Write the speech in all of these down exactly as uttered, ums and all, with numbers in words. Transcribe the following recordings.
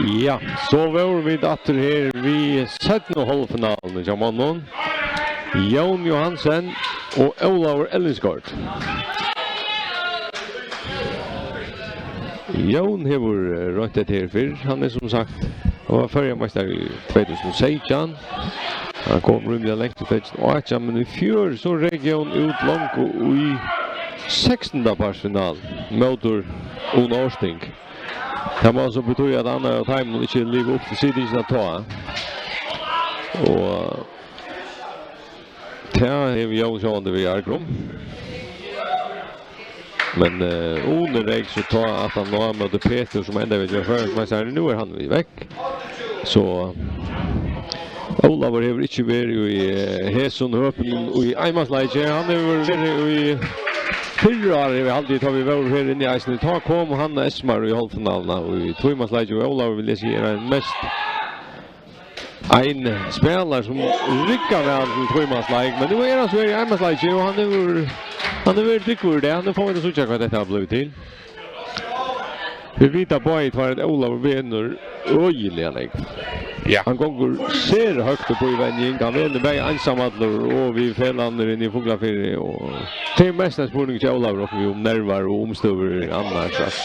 Ja, so vóru vit aftur her við seinnu hálvfinaluni hjá monnum. Jón Johansen og Ólavur Ellingsgaard. Jón hevur, eh, roynt hetta her fyrr. Hann er sum sagt, hann var føroyameistari í tvey túsund og seytjan. Hann kom rímiliga langt í tvey túsund og átjan, men í fjør so reyk Jón út longu í sekstandu partsfinalu móti Una Ørting. Tað má so betýða, at annar av teimum ikki livir upp til sitingina tá. Og tað hevur Jón sjálvandi verið argur um. Men, eh, Uni reyk so tá aftaná móti Petur, sum endaði við at vera føroyingur meistari. Nú er hann við vekk. So Ólavur hevur ikki verið í, eh, hesum høpinum í einmannsleiki. Hann hevur verið í fyrra ár, eg haldi, tá vit vóru her inni eisini. Tá kom hann eisini í hálvfinaluna í tvímannsleiki, og Ólavur, vil eg siga, er ein mest ein spelari sum riggar væl til tvímannsleik, men nú er hann so her í einmannsleiki, og hann hevur, hann hevur verið dyggur í dag. Nú fáa vit at síggja, hvat hetta har blívur til. Vit vita báðir tveir, at Ólavur venur øgiliga nógv. Ja. Hann gongur sera høgt upp í venjing. Hann venur bæði einsamallur og við felagarnar inni í Fuglafirði, og tað er mest ein spurningur hjá Ólavi, um nervar og umstøður annars, at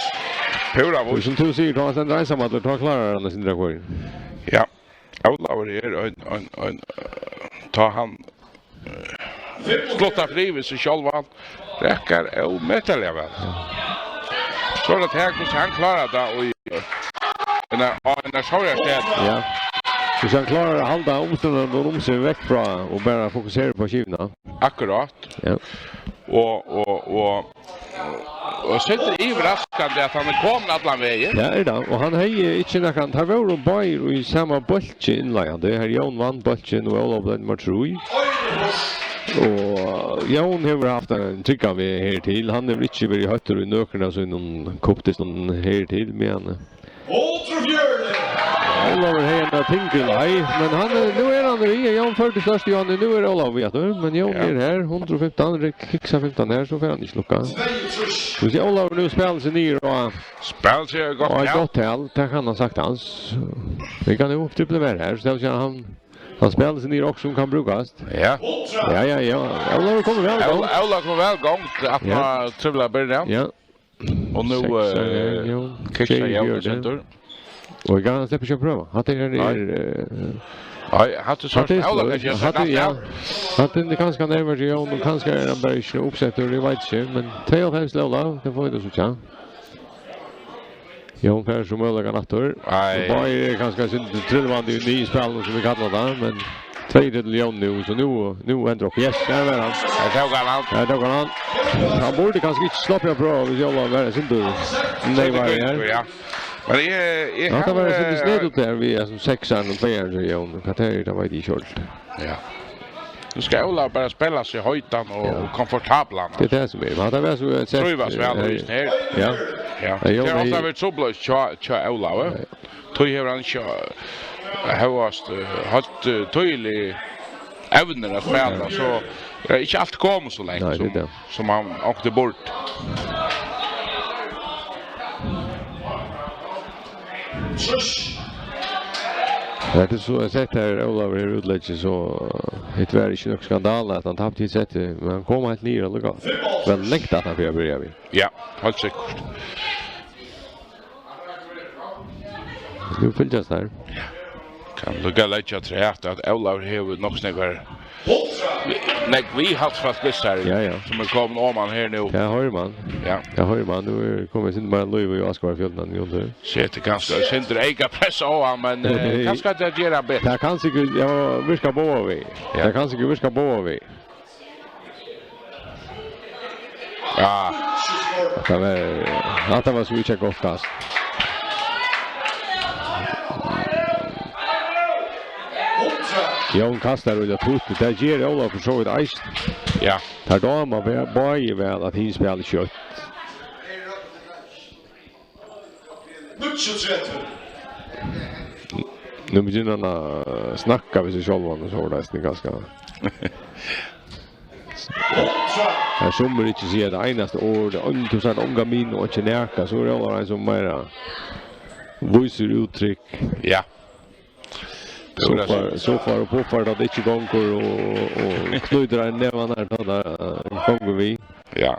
Púra víst. Sum tú sigur, tá hann stendur einsamallur, tá klárar hann at sindra hvørjum. Ja. Ólavur er ein, ein, ein, eh, tá hann, eh, sluttar frí við seg sjálvan, rakar ómetaliga væl. So er tað her, hvussu hann klárar tað í, eh, ein, á ein sórari støðu. Ja. Hvussu hann klárar at halda umstøðurnar um seg vekk frá og bara fokusera upp á skivuna. Akkurát. Ja. Og, og, og, og sera yvirraskandi, at hann er komin allan vegin. Ja, er tað. Og hann hevði ikki nakran, teir vóru báðir í sama bólki innleiðandi. Har Jón vann bólkin, og Ólavur bleiv nummar trý. Og Jón hevur havt ein tryggan veg her til. Hann hevur ikki verið hóttur í nøkrum av sínum kuppdystum her til, men Ólavur hevði eina tyngri leið, men hann er, nú er hann við, Jón førdi størst í honum, nú er Ólavur við aftur, men Jón Ja. er her, hundrað og fimtan, Rick kiksar fimtan her, so fer hann ikki lukka. Skal vi se, Ólavur nú spælir seg niður á, Spælir seg gott, á ja. gott tal, tað kann hann saktans. Vit kunnu jú tripla meir her, so tað vil siga, hann, hann spælir seg niður og sum kann brúkast. Ja. Ja, ja, ja. Ólavur kemur væl í Óla, gongd. Óla kom væl í gongd, at Ja. man tripla byrja. Ja. Og nú, Seks, eh, eh, ja. kiksar Jón Jón gjør det. Sendur. Og hann sleppur ikki at prøva. Hatta er, Nei. er, eh, Nei, hatta er hatta er Ólavur, sløv. kanskje, Hatta er, ja. ja. Hatta er kanska nervar til Jón, og kanska er hann bara ikki uppsettur, eg veit ikki, men tveyoghálvfems til Ólav, tað fáa vit at síggja. Jón fær so møguleikan aftur. Nei. Og Báðir eru kanska sindur trilvandi í nýspælinum, sum vit kalla tað, men Tvey til Jón nú, so nú, nú endar upp. Yes, har var hann. Har tók hann hann. Har tók hann hann. Hann burdi kanska ikki sloppið at prøva, hvis Jón var sindur neyvari her. Ja. Men eg, eg Ja, tað var havi, sindur eh, snedigt út har við, sum seksaran og tveiaran, sigur Jón. Hvat er tað, veit eg ikki heilt. Ja. Nú skal Ólavur bara spæla seg heitan og Ja. komfortablan. Tað er tað sum er. Men tað var so, eh, sett, Trívast væl eh, í hesum her. Ja. Ja. Ja, Jón Tað er er ofta verið trupult hjá, hjá Ólavi. Ja. Tí hevur hann ikki, eh, hóast, eh, heilt, eh, týðilig evnir at spæla, so er ikki alt komið so langt Nei, sum, tað er tað. sum hann onkuntíð burdi. Hetta er so, eg sett her, Ólavur hevur útleggi, so, eh, hetta var ikki nokk skandala, at hann tapti hitt settið, men hann kom heilt niður allíkavæl. Væl langt at hann fer at byrja við. Ja, heilt sikkurt. Nú fylgjast teir. Kann líka leggja afturat, at Ólavur hevur nokk so nógvar, nógv viðhaldsfólk við sær, Ja, ja. sum er komin oman her nú. Ja, hoyrir man. Ja. Ja, hoyrir man. Nú er komið sindur meira lív í Áskoðarafjøllunum, Jón Tør. Setir kanska sindur eyka press á hann, men, eh, kanska tað ger hann betur. Tað kann sikkurt, ja, virka báðar vegir. Ja. Tað kann sikkurt virka báðar vegir. Ja. Hatta var, hatta var so ikki gott kast. Jón kastar út av tutt, tað ger Ólavur for so vidt eisini. Ja. Tað dámar bæ-, báðum væl, at hin spælir skjótt. Níggjuogtretivu. Nú byrjar hann at snakka við seg sjálvan, og so er tað eisini kanska. Her sum er ikki siga tað einasta orð, og tú sært onga minu og ikki nakað, so er tað ein sum meira vísir úttrykk. Ja. Sofar, sofar og puffar, tá tað ikki gongur, og, og knýtir ein nevan her, tá tað, eh, gongur við. Ja.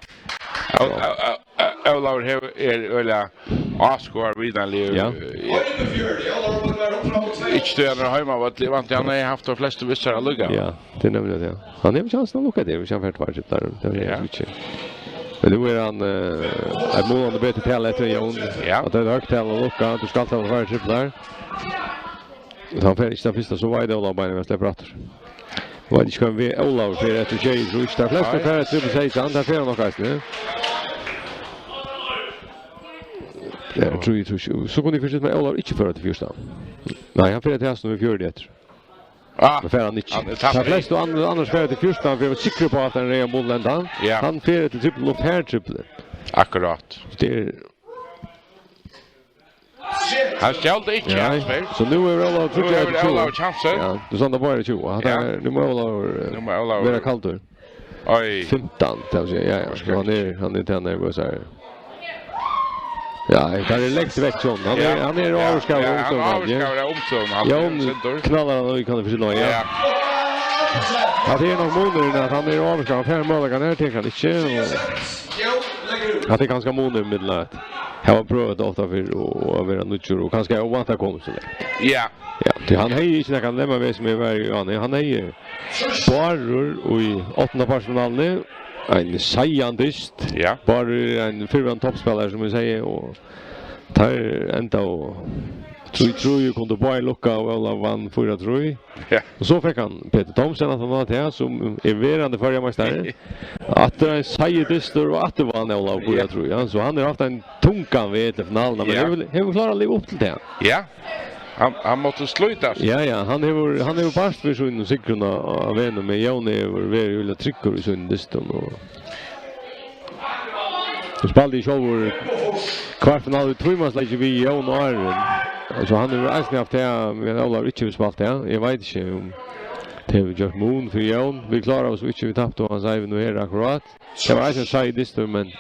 Ó-, ó-, ó-, ó-, Ólavur hevur, er øgiliga áskoðarvinarligur. Ja. Eh, ikki tí hann er á heimavølli, eg vænti, hann hevði havt teir flestu við sær allíkavæl. Ja, tað er nemliga tað. Hann hevur kjansin at lukka tað, viss hann fær tveir triplar. Tað er Ja. Ikki. Men nú er hann, eh, eitt mál hann er betri til eftir Jón. Ja. At tað er høgt til at lukka, tú skalt hava tveir triplar. Hvis hann fer ikki tann fyrsta, so veit Ólavur beinanvegin at sleppa aftur. Eg veit ikki, hvønn veg Ólavur fer eftir sjey, so ikki tær flestu Nei. Fer eftir trippul seytjan, tað fer hann nokk eisini. Ja, eg trúgvi, eg trúgvi ikki. So kundi eg fyrst, men Ólavur ikki fer eftir fjúrtan. Nei, hann fer eftir hasum við fjøruti eftir. Ah, Men fer hann ikki. Hann er Tær taptur. Flestu annars, annars fer eftir fjúrtan, fyri at vera sikkur på at hann er á málenda. Ja. Hann fer eftir trippul og fær trippul. Akkurát. Tað er Hann stjól tað ikki, Nei. Hans Freyr. So nú er Ólavur Nú tríggjar hevur eftir tjúgu. Ólavur kjansin. Ja, tú standa bara tjúgu. Hatta Ja. Er, nú má Ólavur, eh, Nú má Ólavur vera kaldur. Oj. Fimtan, tað vil siga, ja, ja. Akkurát. So hann er, hann er til hann, eg vil siga. Ja, hann er langt vekk, Jón. Hann er, Ja. Hann er Ja. Ávirkaður Ja, av hann er umstøðunum, ávirkaður ja. Av umstøðunum, hann Jón er sindur. Knallar hann og kann fyri seg nå, ja. Ja. Hatta er nokk munurin, at hann er ávirkaður, hann fær møguleikan her, tekur hann ikki, og Hatta er kanska munurin millum at hava prøvað ofta fyrr og, og at vera nýggjur og kanska óvæntað komin so langt. Ja. Ja, tí hann hevði ikki nakað lemma við sum eg var í áðni. Hann hevði Bárður í áttanda partsfinaluni, ein seigan dyst. Ja. Bárður er ein fyrrverandi toppspælari, sum eg sigi, og teir endaðu trý trý og kundu báðir lukka, og Ólavur vann fýra trý. Ja. Og so fekk hann Petur Thomsen aftan á tað, sum er verandi føroyameistari. Aftur ein seigur dystur og aftur vann Ólavur fýra trý, ja. So hann hevur havt ein tungan veg til finaluna, men Ja. hevur, hevur klárað at liva upp til tað. Ja. Hann, hann mátti slítast. Ja, ja, hann hevur, hann hevur barst fyri sínum sigrum á, á vegnum, men Jón hevur verið øgiliga tryggur í sínum dystum og Hann spældi sjálvur kvartfinalu í tvímansleiki við Jón áðrenn. So hann hevur eisini havt tað, men Ólavur ikki hevur spælt tað. Eg veit ikki um tað hevur gjørt mun fyri Jón. Vit kláraðu so ikki, vit taptu, hann sigur nú her akkurát. Tað var eisini ein seigur dystur, men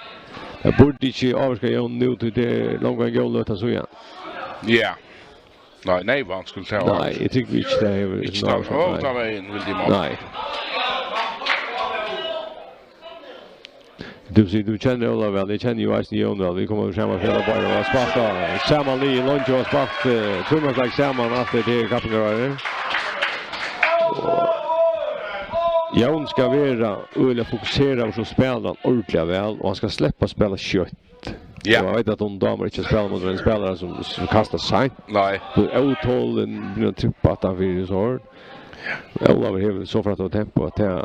tað burdi ikki ávirka Jón nú, tí tað er longu ein góð løta síðan. Ja. Nei, nei, hvat hann skuldi tað Nei, eg trúgvi ikki, tað hevur Ikki nóg tað, ávirkan, ó, nei. Tað var ein vildi mál. Nei. Tú sigur, tú kennir Óla væl, eg kenni jú eisini Jón væl. Vit koma jú saman fyri at arbeiða og spæla saman í leingi og spælt, eh, trímansleik saman aftur til kappingar. Jón skal vera øgiliga fokuseraður, so spælir hann ordiliga væl, og hann skal sleppa at spæla skjótt. Ja. Og eg veit at hon dámar ikki at spæla móti ein spælara sum, sum kastar seint. Nei. Blívur ótolin, byrjar at trippa aftan fyri so hart. Ólavur hevur so frægt tempo at tað,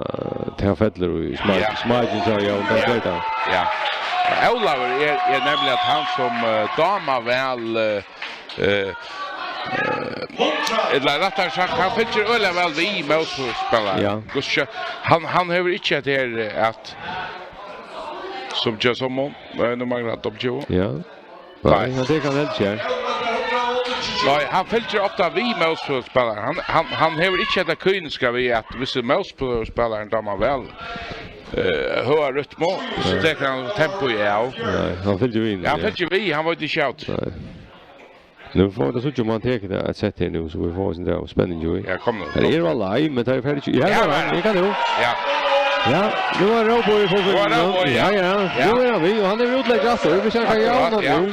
tað fellur í smak-, Ja. Smakin, so ja, hon Ja. Veit tað. Ja. Ólavur er, er nemliga at hann sum, eh, dámar væl, eh, eh, eh, ella rættari sagt, hann fylgir øgiliga væl við mótspælaran. Ja. Hvussu, hann, hann hevur ikki hetta her, eh, at Sum Jason Momoa. Nei, nú manglar hann W. Ja. Nei. Nei, hann tekur hann helst her. Nei, hann fylgir ofta við mótspælaran. Hann, hann, hann hevur ikki hetta kyniska við, at hvis mótspælarin dámar væl, eh, høga rytmu, so Nei. Tekur hann tempoið av. Nei, hann fylgir við, Ja, hann ja. Fylgir við, hann veit ikki av. Nei. Nú fáa vit at síggja, um hann tekur tað, eitt sett her nú, so vit fáa eitt sindur av spenning í. Ja, kom nú, Her kom. Er væl leið, men tað er ferdigt. Ja, Ja, ja, men- eg kann jú. Ja. Ja, nú er Róbo í fullfylgd. Nú er Róbo, ja. Ja, ja. Ja. Nú er hann við, og hann er útlegg aftur. Vit sjá, hann kann Akkurat, javna ja. Nú.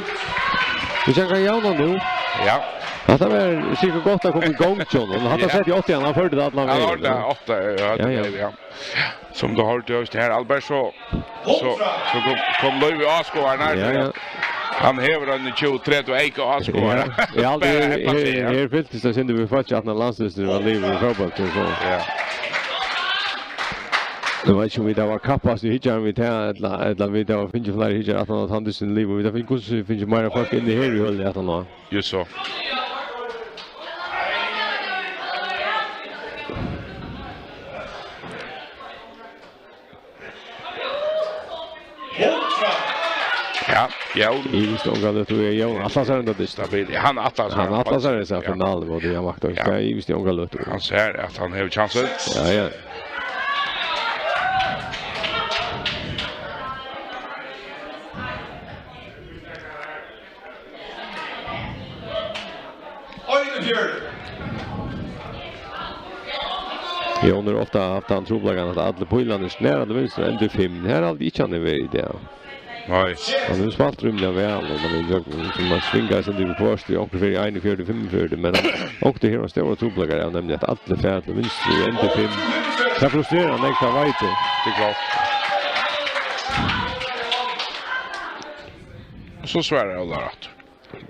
Vit sjá, hann kann javna nú. Ja. Hatta var sikkurt gott at koma í gongd, John. Hann hatta Ja. Sett í átta, hann førdi tað allan Ja, vegin, orðið ja. Átta, ja, Ja, ja. Ja. Sum tú hoyrdi, just her, Albert, so, so, so kom, kom lív í áskoðararnar her, Ja, ja. Hann hevur ein tjúgu, trettan eyka áskoðarar. Ja, ja, Bara her, heppa seg, her, ja. Her fyltist tað sindur við fólki, at landsliðið var liðugt í fótbólti, so. Ja. Eg veit ikki, um vit hava kappast í hyggjaranum við tað, ella, ella vit hava fingið fleiri hyggjarar, at hann, at hann dystin liðugur. Vit hava fingið, hvussu vit fingið meira fólk inn í her í hølið, at hann var. Just so. Ja, ja, og Eg visti ongan løtu, eg, Jón, ætlar sær enda dyst. Stabil. Hann ætlar sær Hann ætlar sær faktiskt, hesa ja. Finalu, og tað er makt, Ja. Ja, eg visti ongan løtu. Hann sær at hann hevur kjansin. Ja, ja. Einogfjøruti. Jón hevur ofta havt tann trupulleikan, at allir pílarnir snara til vinstru og enda í fimm. Her haldi eg ikki, hann hevur verið í dag. Nei. Hann hevur spælt rímiliga væl, og hann er gjøgnum, sum hann svingar seg til fyrst, og onkur fer í einogfjøruti, fimmogfjøruti, men hann, onkur hevur stórar trupulleikar, ja, nevniliga at allir fara til vinstru og enda í fimm. Tað frustrerar hann, tað veit eg. Tað er klárt. So svarar Ólavur aftur.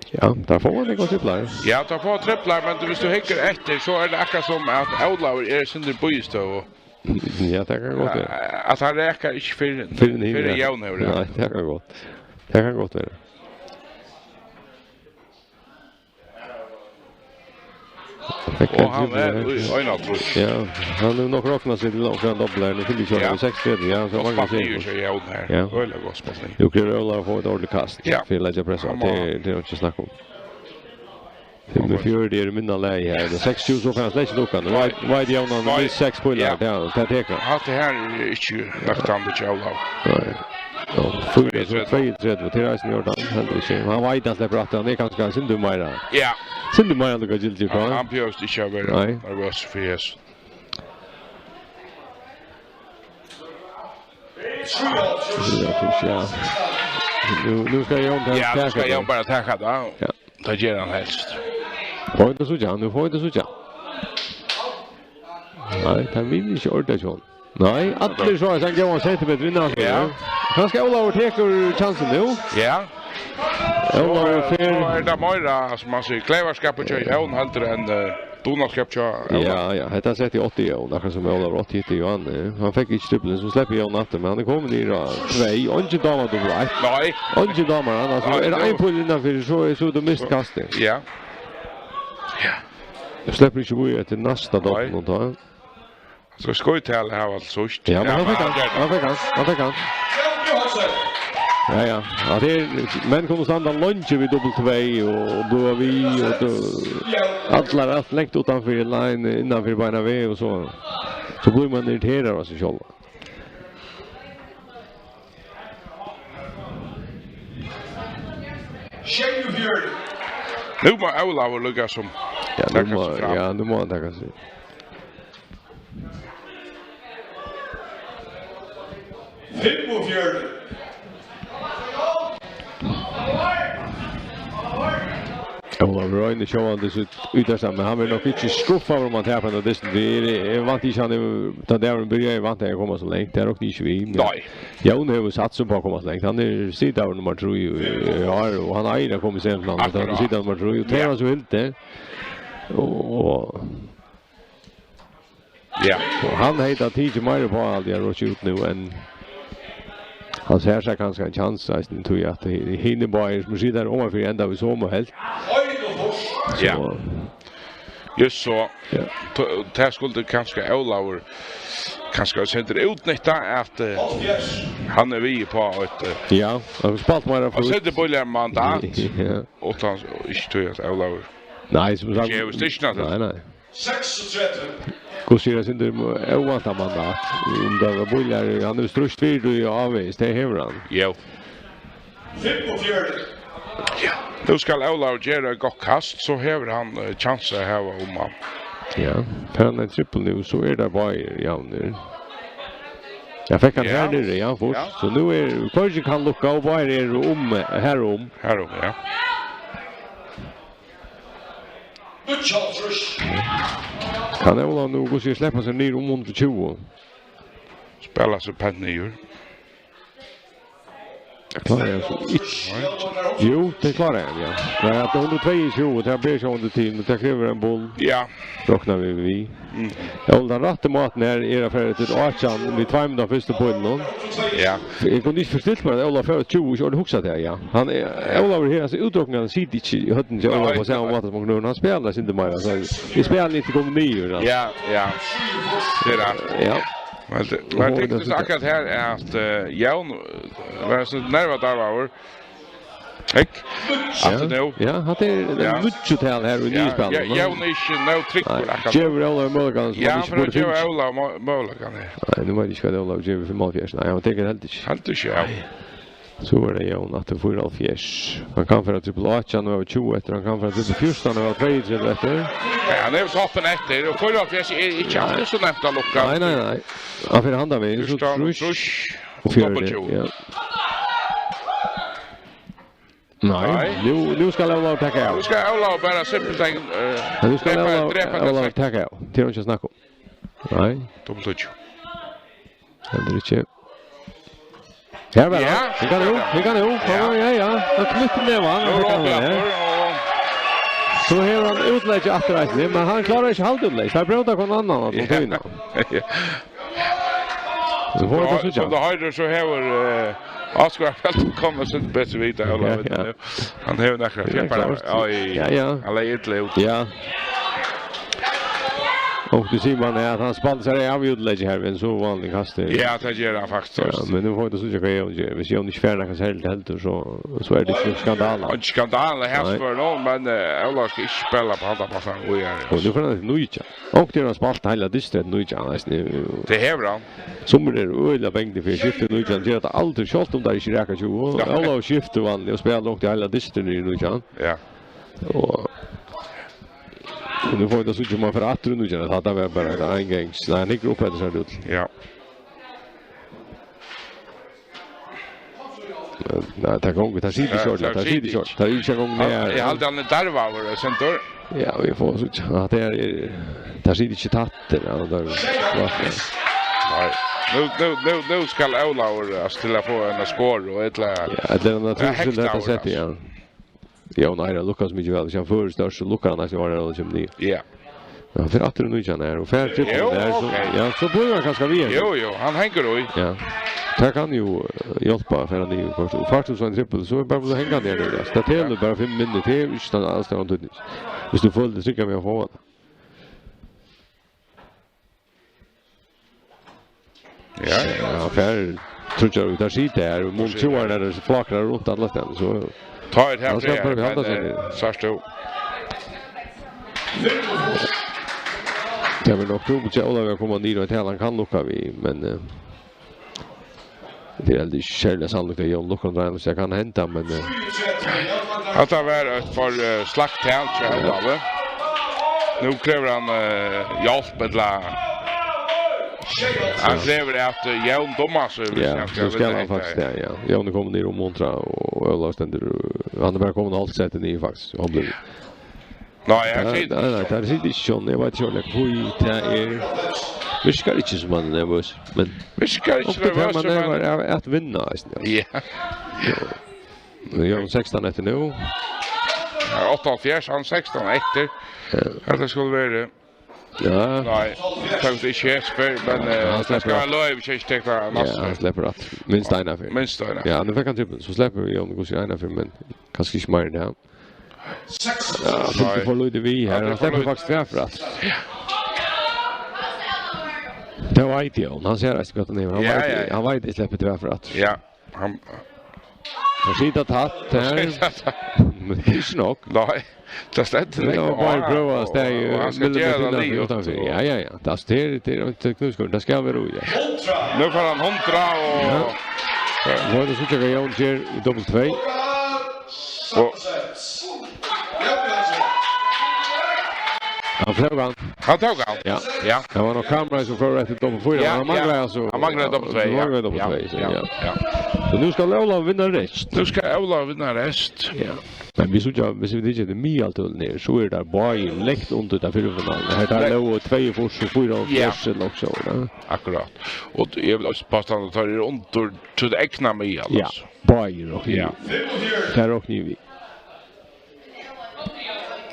Ja, tað fáa vit nakrar triplar. Ja, tað fáa triplar, men tú, viss tú hyggur eftir, so er tað akkurát sum at Ólavur er í síni bíðistøðu. Ja, tað kann gott vera. At hann rakar ikki fyrr enn, fyrr enn hinir, fyrr enn Jón hevur rakað. Nei, tað kann gott. Tað kann gott vera. Og hann er í einoghálvtrýss. Ja, hann hevur nokk roknað seg til onkran dobbel her. Nú fylgir ikki, ja, seksogtretivu, ja, so. Gott spælt niður hjá Jón her. Ja. Øgiliga gott spælt niður. Nú krevur Ólavur at fáa eitt ordiligt kast, ja, fyri at leggja press á. Hann má. Tað er, tað er einki at snakka um. Fimmogfjøruti er í minna lagi her. Tað er seksogtjúgu, so fer hann slett ikki lukka. Nú veit, veit Jón, hann hevur minst seks pílar. Nei. Ja, tað tekur hann. Hatta her er ikki nøktandi hjá Ólavi. Nei. Ja, fýra, so tveyogtretivu. Tað er eisini í ordan, heldur ikki. Hann veit, hann sleppur aftur. Hann er kanska eitt sindur meira. Ja. Sindur meira lukka gildi frá. Hann, hann behøvist ikki at vera nervøs fyri hesum. Nei. Ja, nú, nú skal Jón taka, ja, nú skal Jón bara taka tað. Ja. Tað ger hann helst. Fáa vit at síggja, nú fáa vit at síggja. Nei, tað vil ikki orda, Jón. Nei, allir so ein góðan sentimetur innanfyri. Ja. Kanska Ólavur tekur kjansin nú. Ja. Ólavur fer. So, so er tað meira, sum man sigur, kleyvarskapur hjá Jón heldur enn, eh, dugnaskap hjá Ólavi. Ja, ja, hetta setti eg átti Jón, akkurát sum Ólavur átti hitti Jón. Hann fekk ikki trippulin, so sleppur Jón aftur, men hann er komin í rað tvey. Eingin dámar dobbul eitt. Nei. Eingin dámar hann, altso, nei, er tað ein pílur innanfyri, so er, so er tað mist kastið. Ja. Ja. Eg sleppi ikki víðari til næsta dobbul, tá. So skoyt til hava alt sítt. Ja, men hann fekk hann, hann fekk hann, hann fekk hann. Ja, ja. Ja, tað er, menn kunnu standa leingi við dobbul tvey og blíva við, og tað, allar alt langt uttanfyri line, innanfyri beinanvegin og so. So blívur mann irriteraður av sær sjálvum. Sjeyogfjøruti. Nú má Ólavur líka sum taka seg fram. Ja, nú má, ja, nú má hann taka seg. Fimmogfjøruti. Ólavur roynir sjálvandi sítt ítrasta, men hann verður nokk ikki skuffaður um hann tapir henda dystin. Tað er, eg vænti ikki, hann hevur, tá dagurin byrjaði, væntaði at koma so langt. Tað rokni eg ikki við, men nei. Jón hevur satsað upp á at koma so langt. Hann er sitaður nummar trý í, í ár, og hann eigur at koma í semifinaluna, tá hann er sitaður nummar trý, og tað er hann so hildið. Og, og Ja. Og hann hevði tað tikið meira upp á, haldi eg, at rokið út nú, enn hann sær sær kanska ein kjans eisini, tí at hi-, hinir báðir, sum sita her omanfyri, enda við somu helvt. Ja. So. Júst so. Ja. T-, tað skuldi kanska Ólavur kanska eitt sindur útnytta, at, eh, hann er við uppá eitt, eh, ja, hann hevur spælt meira og fult. Sett bíliga mandat. Ja. Og hann, og ikki tí at Ólavur. Nei, sum sagt. Gevur styrkina til. Nei, nei. Seksogtretivu. Hvussu er tað, sindur óvæntað mandat? Um tað var bíliga, hann hevur strítt fyri tí ávegis, tað hevur hann. Jú. Fimmogfjøruti. Ja. Nú skal Ólavur gera eitt gott kast, so hevur hann, eh, kjans at hava um hann. Ja, fær hann ein trippul nú, so eru teir báðir javnir. Ja, fekk hann her niðri, ja, fyrst. Ja. So nú er, hvørgin kann lukka, og báðir eru um, her um. Her um, ja. Níggjuoghálvtrýss. Kann Ólavur nú, hvussu er, sleppa seg niður um hundrað og tjúgu? Spæla seg pent niður. Tað klárar hann so ikki. Jú, tað klárar hann, ja. Nei, at hundrað og tveyogtjúgu, tað ber seg undir til, men tað krevur ein bull. Ja. Rokna vit við. Mm. Ja, og tann rætti mátin her er at fara eftir átjan við tveimum av fyrstu pílunum. Ja. Eg kundi ikki forstilt mær at Ólavur fór tjúgu, ikki orðið hugsað tað, ja. Hann er, Ólavur her, altso, útrokningarnar sita ikki í høvdinum hjá Ólavi á sama máta sum onkur annar. Hann spælir eitt sindur meira, so eg spæli ikki komið niður, altso. Ja, ja. Tað er tað. Ja. Men tað, men tað er akkurát her at, eh, Jón, eh, var so nervadarvaður. Hygg. Aftur nú. Ja, hatta er, ja, nýggjutal her í nýggja spælinum. Ja, Jón er ikki nóg tryggur akkurát. Nei, gevur Ólavi møguleikan sum hann ikki burdi fingið. Ja, men hann gevur Ólavi mø-, møguleikan her. Nei, nú veit eg ikki hvat Ólavur gevur í fimmoghálvfjerðs. Nei, hann tekur heldur ikki. Heldur ikki, ja. Nei. So er tað Jón aftur, fýraoghálvfjerðs. Hann kann fara trippul átjan og hava tjúgu eftir, hann kann fara trippul fjúrtan og hava tveyogtretivu eftir. Ja, hann er so opin eftir, og fýraoghálvfjerðs er ikki Nei. Altíð so nemt at lukka. Nei, nei, nei. Hann fer handan vegin, so fjúrtan og trýss, trýss og fjøruti, dobbelt tjúgu. Ja. Nei, Nei. Nú, nú skal Ólavur taka av. Nú skal Ólavur bara simpelthen, eh, Men nú skal drepa, Ólavur, drepa Ólavur seg. Taka av. Tað er ikki at snakka um. Nei. Dobbelt tjúgu. Heldur ikki. Her var Ja. hann. Hygg nú, hygg nú. Ja. Ja, ja. Hann knýttir nevan, hann Nú fekk hann ropar við. Hann, og So hevur hann útlegg aftur eisini, men hann klárar ikki at halda útlegg. Tað er bróta hvønn annan at Ja. Tína. Ja. So fáa vit at síggja. Sum tú hoyrir, so hevur, eh, Óskar Feldt komið seg betri við, Ja, Ólavur, ja. Nú. Hann hevur nakrar Ja, peppar. Klárt. Ja, í, Ja, ja. Hann legði illa út. Ja. Og tú sigur man er, at hann spældi sær av í útleggi her, men so vanliga kastar. Ja, tað ger hann faktiskt. Ja, men nú fáa vit at síggja hvat Jón ger. Hvis Jón ikki fær nakað serligt heldur, so, so er tað ikki skandala. Ikki skandala, her Nei. Spør nú, men, eh, Ólavur skal ikki spæla upp á handa passan, og ja, Og nú fer hann til nítjan. Og tað er hann spælt heila dystin nítjan, eisini. Tað hevur hann. Summir eru øgiliga bangnir fyri at skifta í nítjan, gera tað aldri, sjálvt um tað ikki rakar tjúgu. Ja. Ólavur skiftir vanliga og spælir langt í heila dystin í nítjan. Ja. Og, og nú fáa vit at síggja, um hann fer aftur í nítjan, at hatta var bara eitt eingangs. Nei, hann hyggur upp eftir sær út. Ja. Nei, tað gongur, tað situr Ja, ikki ordiliga, tað tað situr situr ikki ordiliga. Tað er ikki eingong Hann, nær. Eg haldi, hann er darvaður, eh, Sendur. Ja, vit fáa síggja. Ja, tað er, tað situr ikki tætt, ja, tað er klart, ja. Nei. Nú, nú, nú, nú skal Ólavur, eh, til at fáa eina skor og ella Ja, ella er hann Ja, trúr til hekta hetta Ólavur, settið, ja. Jón Einar lukkast mikið væl, hvis hann førir størst, so lukkar hann eisini, og hann kemur niður. Ja. Ja, hann fer aftur í nítjan her, og fær trippul Jú, her, so, ok. Ja, so blívur hann kanska við. Jú, jú, hann hongur í. Ja. Tað kann jú, eh, hjálpa, fer hann niður í hvørt. Og fært tú so ein trippul, so er bara at hanga niður, altso. Tað telur Ja. bara fimm minuttir, tað er ikki tann aðstøðan týdning. Hvis tú følir teg tryggan við at fáa hann. Ja, ja. Ja, hann fær, trýr eg, tað situr her, og mun Tað situr trúa her. Hann er flakrar runt alla staðni, so Tá er hann her, sleppur, men, halda seg eh, niður. Sært tú. Tað verður nokk trupult hjá Ólavi at koma niður, og tað hann kann lukka við, men, eh, tað er heldur ikki serliga sannlíkt, at Jón lukkar hann, so tað kann henda, men, eh, Hatta var eitt for, eh, slakt tal hjá Ólavi. Nú krevur hann, eh, hjálp, ella hann Ja. krevur at, eh, Jón dommar seg, hvis Ja, hann skal nú skal vinna hann hetta. Faktiskt, ja, ja. Jón er komin niður og muntra, og Ólavur stendur, og hann er bara komin hálvt sett niður, faktiskt. Hann blívur Nei, eg Nei, sigi nei, nei, tað er ikki sjón. Eg veit ikki, hví tað er. Virkar ikki sum hann er nervøs, men Virkar ikki okkurt her nervøs, man er men bara at vinna, eisini, altso. Ja. Ja. Nú er hann sekstan eftir nú. Ja, áttaoghálvfjerðs, hann sekstan eftir. Ja. At tað skuldi verið. Ja. Nei, tað er ikki hesper, men, eh, Ja, hann tað skal sleppur vera løg, hvis eg ikki tek tað Ja, næsta. Hann sleppur aftur. Minst eina ferð. Minst eina. Ja, nú fekk hann trippul, so sleppur Jón Gussi eina ferð, men kanska ikki meir enn tað. Ja, hann fylgdi Nei. for lítið við her. Ja, hann Hann sleppur for lítið. Faktiskt tvær aftur. Tað veit eg, hann sær eisini hvat hann hevur. Hann Ja, veit, ja, ja. Hann veit, eg sleppi tvær aftur. Ja, hann Hann situr tætt her. Hann situr tætt. Men tað er ikki nokk. Nei, tað stendur Tað var nógv bara á, prøva at og, stæði og hann skal gera tað millimetrar liðugt, uttanfyri. og Ja, ja, ja. Tað er, tað er, tað er knúskur. Tað skal vera í, ja. Nú fær hann hundrað og Ja. Nú er tað so, at Jón ger í dobbelt tvey. Og Hann flóg hann. Hann tók hann. Ja. Ja. Tað var nokk kameraið sum fór eftir dobbelt fýra, Ja, men hann manglaði ja. altso Hann manglaði dobbelt tvey, so ja. manglaði dobbelt Ja, tvey, so ja, ja. ja. So nú skal Ólavur vinna rest. Nú skal Ólavur vinna rest. Ja. Men vit síggja, viss vit hyggja eftir miðaltølini her, so eru teir báðir langt undir ta fyrru finaluna. Her teir Nei. lógu tveyogfýrs og fýraoghálvfjerðs Ja. ella okkurt sovorðið, ja. Akkurát. Og eg vil eisini påstå at teir eru undir sítt egna miðal, Ja. altso. Báðir og Ja. Tað rokni eg við.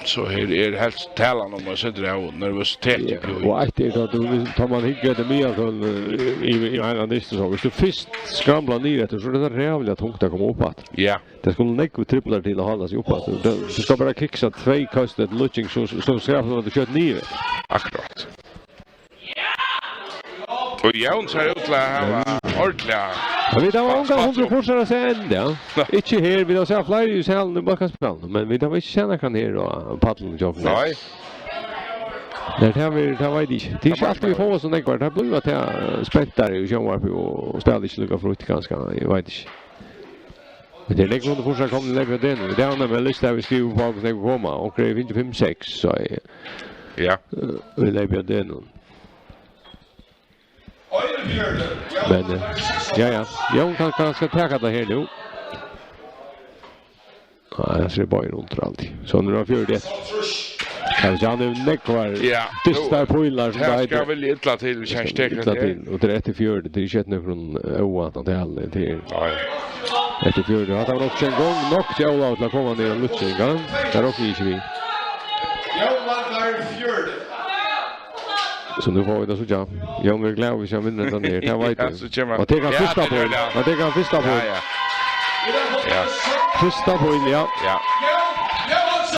So her er helst talan um at seta av nervøsitet Ja, í og eitt er at tú, viss, tá man hyggur eftir miðaltøl, eh, í, í ein annan dystin, so viss tú fyrst skramlar niður eftir, so er tað ræðuliga tungt at koma upp aftur. Ja. Tað skulu nógvir triplar til at halda seg upp aftur. Tað, tú skalt bara kiksa tvey køst eftir lukking, so, so skramlar tú skjótt niður. Akkurát. Og Jón sær út til at hava ordiliga Ja, vit hava ongan hundrað og fýrs at senda, ja. Nei. Ikki her, vit hava sæð fleiri í salinum í bakkaspælinum, men vit hava ikki sæð nakran her á pallinum hjá okkum. Nei. Nei, tað hava vit, tað veit eg ikki. Tað er ikki Tað veit alt vit man fáa so nógvar. Tað blívur at tað er spentari í sjónvarpi og spæla ikki líka frítt, kanska, eg veit ikki. Men tað er nógv, hon fórtsatt komið í leypinum. Tað er hann, men lista, vit skriva upp á, hvussu nógv koma. Og tað er fimtan, seks, so er, ja, eh, í leypinum. Men, eh, ja, ja. Jón kann kanska taka tað her nú. Nei, hann ser bara rundt alt. So, nú er fjøruti eftir. Ja, so hann hevur nógvar, ja, dystar pílar, sum tað eitur. Her skal vel illa til, hvis hann ikki tekur illa tað her. Til. Og tað er eftir fjøruti, tað er ikki eftir nøkrum, eh, óvæntandi tali, tað er. Nei. Eftir fjøruti, hatta var nokk ikki ein gongd nokk til Óla til at koma niður á lukkingar. Tað rokni eg ikki við. Jón vann fjøruti. So, nú fáa vit at síggja. Jón verður glaður, hvis hann vinnur hendan her. Tað veit eg. Ja, so kemur hann. Og tekur hann fyrsta píl. Ja, tað er tað. Og tekur hann fyrsta píl. Ja, ja. Ja. Fyrsta píl, ja. Ja.